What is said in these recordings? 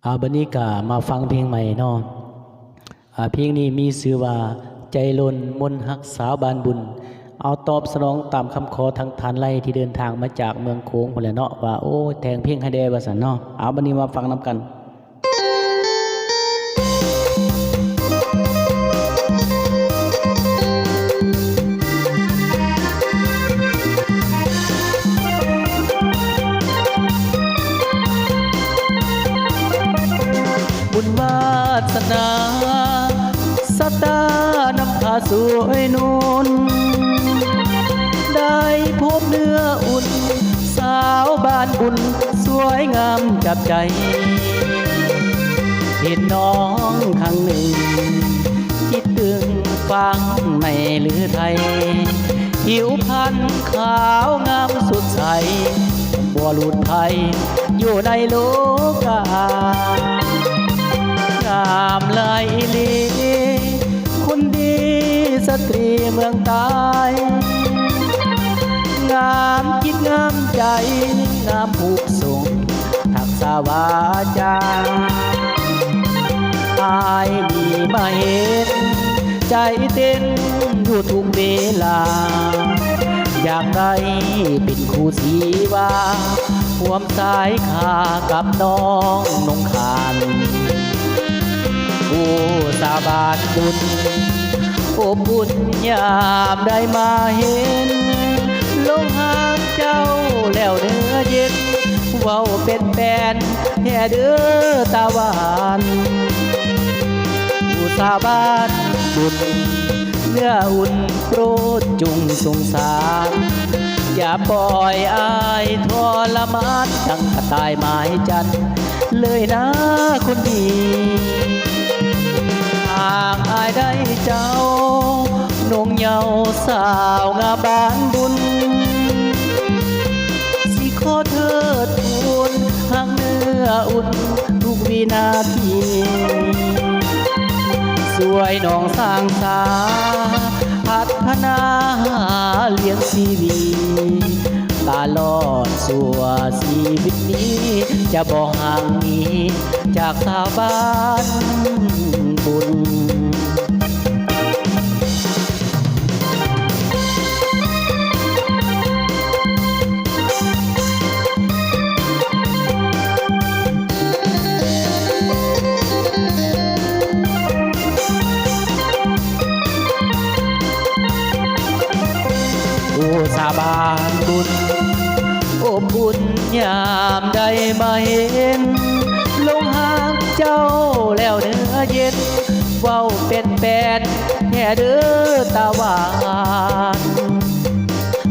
ເອົາ ບັດນີ້ກະມາຟັງເພງໃໝ່ເນາະ. ອາ ເພງນີ້ມີຊື່ວ່າ ໃຈຫຼົ່ນມົນຮັກສາວບ້ານບຸນ. ເອົາ ຕອບສະໜອງຕາມຄຳຂໍທາງທ່ານໄລທີ່ເດີນທາງມາຈາກເມືອງໂຂງພຸ້ນແຫຼະເນາະ ວ່າ ໂອ້ ແຕ່ງເພງໃຫ້ແດ່ວ່າຊັ້ນເນາະ. ເອົາ ບັດນີ້ມາຟັງນຳກັນ. ບຸນວາສະໜາ ຊະຕານຳພາຊ່ວຍໜູນ ໄດ້ພົບເນື້ອອຸ່ນ ສາວບ້ານບຸນ ສວຍງາມຈັບໃຈ ເຫັນນ້ອງຄັ້ງໜຶ່ງ ຈິດຕຶງຟັງໃນລືໄທ ຜິວພັນຂາວງາມສົດໃສ ບໍ່ຫຼຸດໃຜຢູ່ໃນໂລກາ ງາມຫຼາຍອີ່ຫຼີ ຄົນດີສະຕຣີເມືອງໃຕ້ ງາມຈິດງາມໃຈ ງາມຮູບຊົງທັກສະວາຈາ ອາຍນີ້ມາເຫັນ ໃຈເຕັ້ນຢູ່ທຸກເວລາ ຢາກໄດ້ເປັນຄູ່ຊີວາ ຮ່ວມສາຍຂ້າກັບນ້ອງນົງຂານ ໂອ້ ສາວບ້ານບຸນ ອົບອຸ່ນຍາມໄດ້ມາເຫັນ ຫຼົງຮັກເຈົ້າແລ້ວເນື້ອເຢັນ ເວົ້າເປັນແຟນແທ້ເດີ້ຕາຫວານ ຜູ້ສາວບ້ານບຸນ ເນື້ອອຸ່ນໂປດຈົ່ງສົງສານ ຢ່າປ່ອຍອ້າຍທໍລະມານ ດັ່ງກະຕ່າຍໝາຍຈັນເລີຍນາຄົນດີ ຫາກອ້າຍໄດ້ເຈົ້າ ນົງເຍົາສາວງາມບ້ານບຸນ ຊິຂໍເທີດທູນຮັກເນື້ອອຸ່ນທຸກວິນາທີ ຊ່ວຍນ້ອງສ້າງສາ ພັດທະນາຫາລ້ຽງຊີວິດ ຕະຫຼອດຊົ່ວຊີວິດນີ້ ຈະບໍ່ຫ່າງໜີຈາກສາວບ້ານບຸນ. ໂອ້ ສາວບ້ານບຸນ ອົບອຸ່ນຍາມໄດ້ມາເຫັນ ຫຼົງຮັກເຈົ້າແລ້ວເນື້ອເຢັນ ເວົ້າເປັນແຟນແທ້ເດີ້ຕາຫວານ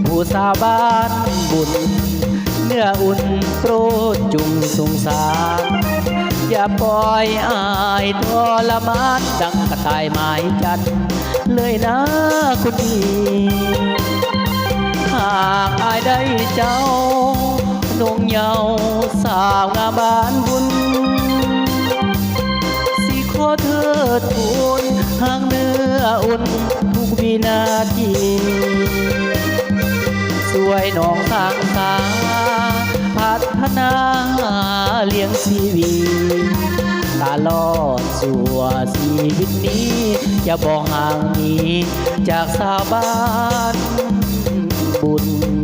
ຜູ້ສາວບ້ານບຸນ ເນື້ອອຸ່ນໂປດຈົ່ງສົງສານ ຢ່າປ່ອຍອ້າຍທໍລະມານ ດັ່ງກະຕ່າຍໝາຍຈັນເລີຍນາຄົນດີ ຫາກອ້າຍໄດ້ເຈົ້າ ນົງເຍົາສາວງາມບ້ານບຸນ ຊິຂໍເທີດທູນຮັກເນື້ອອຸ່ນທຸກວິນາທີ ຊ່ວຍນ້ອງສ້າງສາ ພັດທະນາລ້ຽງຊີວິດ ຕະຫຼອດຊົ່ວຊີວິດນີ້ ຈະບໍ່ຫ່າງໜີຈາກສາວບ້ານບຸນ.